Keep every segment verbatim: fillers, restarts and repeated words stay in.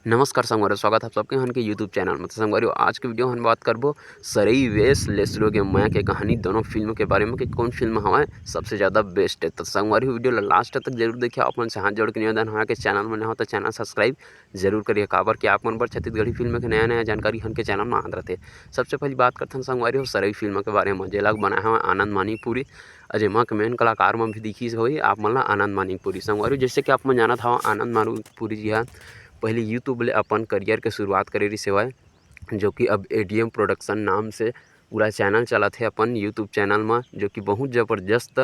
नमस्कार संगवारी, स्वागत है आप सबके हन के YouTube चैनल में। तो संगवारी, आज के वीडियो हम बात करबो सरई वेस ले सुरू होगे मया के कहानी दोनों फिल्म के बारे में कि कौन फिल्म हवय सबसे ज़्यादा बेस्ट है। तो संगवारी, वीडियो ला लास्ट तक जरूर देखिए। आप मन से हाथ जोड़ के निवेदन है कि चैनल में नया हो तो चैनल सब्सक्राइब जरूर करिए, काबर कि आप मन बर छत्तीसगढ़ी फिल्म के नया नया जानकारी हन के चैनल में आत रहते। सबसे पहली बात करथन संगवारी हो सरई फिल्म के बारे में, जेला बनाए हवय आनंद मानिकपुरी, अउ जेमा के मेन कलाकार मन भी दिखिस होही आप मन ला आनंद मानिकपुरी। संगवारी, जैसे कि आप मन जानत हव, आनंद मानिकपुरी जी हा पहली YouTube ले अपन करियर के शुरुआत करे रिहिस हवय, जो कि अब एडीएम प्रोडक्शन नाम से पूरा चैनल चलत हे अपन YouTube चैनल म, जो कि बहुत जबरदस्त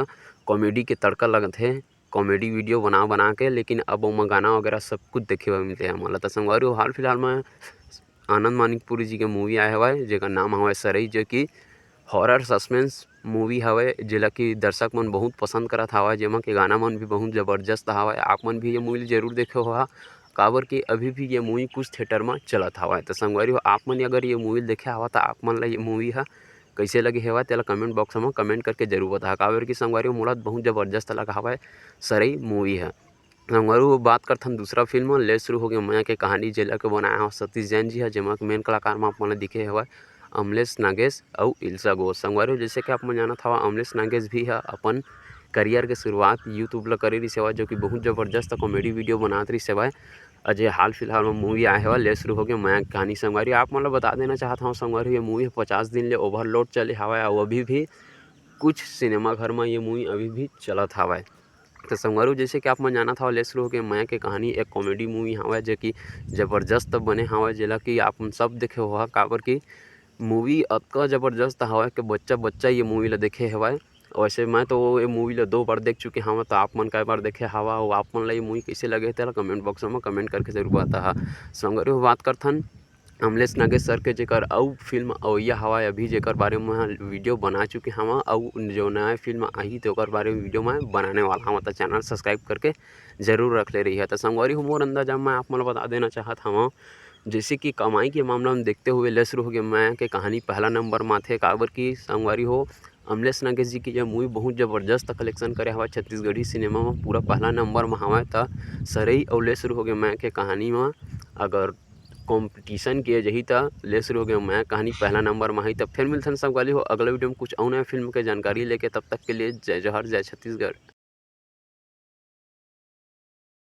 कॉमेडी के तड़का लगत हे, कॉमेडी वीडियो बना बना के। लेकिन अब ओमा गाना वगैरह सब कुछ देखे बर मिलथे हमन ला। त संगवारी हो, हाल फिलहाल में आनंद मानिकपुरी जी के मूवी आए हवय, जेकर नाम हवय सरई, जो कि हॉरर सस्पेंस मूवी हवय, जेला कि दर्शक मन बहुत पसंद करत हवय, जेमा के गाना मन भी बहुत जबरदस्त हवय। आप मन भी ये मूवी ल जरूर देखे होहा, काबर कि अभी भी ये मूवी कुछ थिएटर म चलत हवय। त संगवारी हो, आप मन अगर ये मूवी ल देखे हवा, त आप मन ला ये मूवी ह कइसे लगे हवय, तेला कमेंट बॉक्स म कमेंट करके जरूर बताहा, काबर कि संगवारी हो, मोला बहुत जबरदस्त लगा हवय सरई मूवी ह। संगवारी हो, बात करथन दूसरा फिल्म ले सुरू होगे मया के कहानी, जेला के बनाए हवय सतीश जैन जी ह, जेमा के मेन कलाकार म आप मन ला दिखे हवय अमलेश नागेश अउ इल्सा घोष। संगवारी हो, जैसे कि आप मन जानत हवा, अमलेश नागेश भी ह अपन करियर के शुरुआत YouTube ला करे रिहिस हवय, जो कि बहुत जबरदस्त कॉमेडी वीडियो बनात रिहिस हवय। अउ जे हाल फिलहाल में मूवी आए हवय ले सुरू होगे मया के कहानी। संगवारी हो, आप मन ला बता देना चाहत हवं संगवारी हो, ये मूवी ह पचास दिन ले ओवरलोड चले हवय अउ अभी भी कुछ सिनेमा घर म ये मूवी अभी भी चलत हवय। त संगवारी हो, जैसे कि आप मन जानत हव, ले सुरू होगे मया के कहानी एक कॉमेडी मूवी हवय, जे कि जबरदस्त बने हवय, जेला कि आप मन सब देखे होहा, काबर कि मूवी अतका जबरदस्त हवय कि बच्चा बच्चा ये मूवी ला देखे हवय। वैसे मैं तो ये मूवी ला दो बार देख चुके हवं, त आप मन कई बार देखे हवा अउ आप मन ला ये मूवी कइसे लगे, तेला कमेंट बॉक्स म कमेंट करके जरूर बताहा। संगवारी हो, बात करथन अमलेश नागेश सर के, जेकर अउ फिल्म अवइया हवय अभी, जेकर बारे में वीडियो बना चुके हवं, अउ जो नया फिल्म आही, तेकर बारे में वीडियो मैं बनाने वाला हवं। त चैनल सब्सक्राइब करके जरूर रख ले रहिहा। त संगवारी हो, मोर अंदाजा मैं आप मन ल बता देना चाहत हवं, जैसे कि कमाई के मामला में देखते हुए ले सुरू होगे मया के कहानी पहला नंबर म आथे, काबर कि संगवारी हो, अमलेश नागेश जी के ये मूवी बहुत जबरदस्त कलेक्शन करे हवय छत्तीसगढ़ी सिनेमा म, पूरा पहला नंबर म हवय। त सरई अउ ले सुरू होगे मया के कहानी म अगर कॉम्पिटिशन किए जही, त ले सुरू होगे मया कहानी पहला नंबर म आही। त फिर मिलथन संगवारी हो अगला वीडियो में कुछ अउ नया फिल्म के जानकारी लेके। तब तक के लिए जय जोहार, जय छत्तीसगढ़।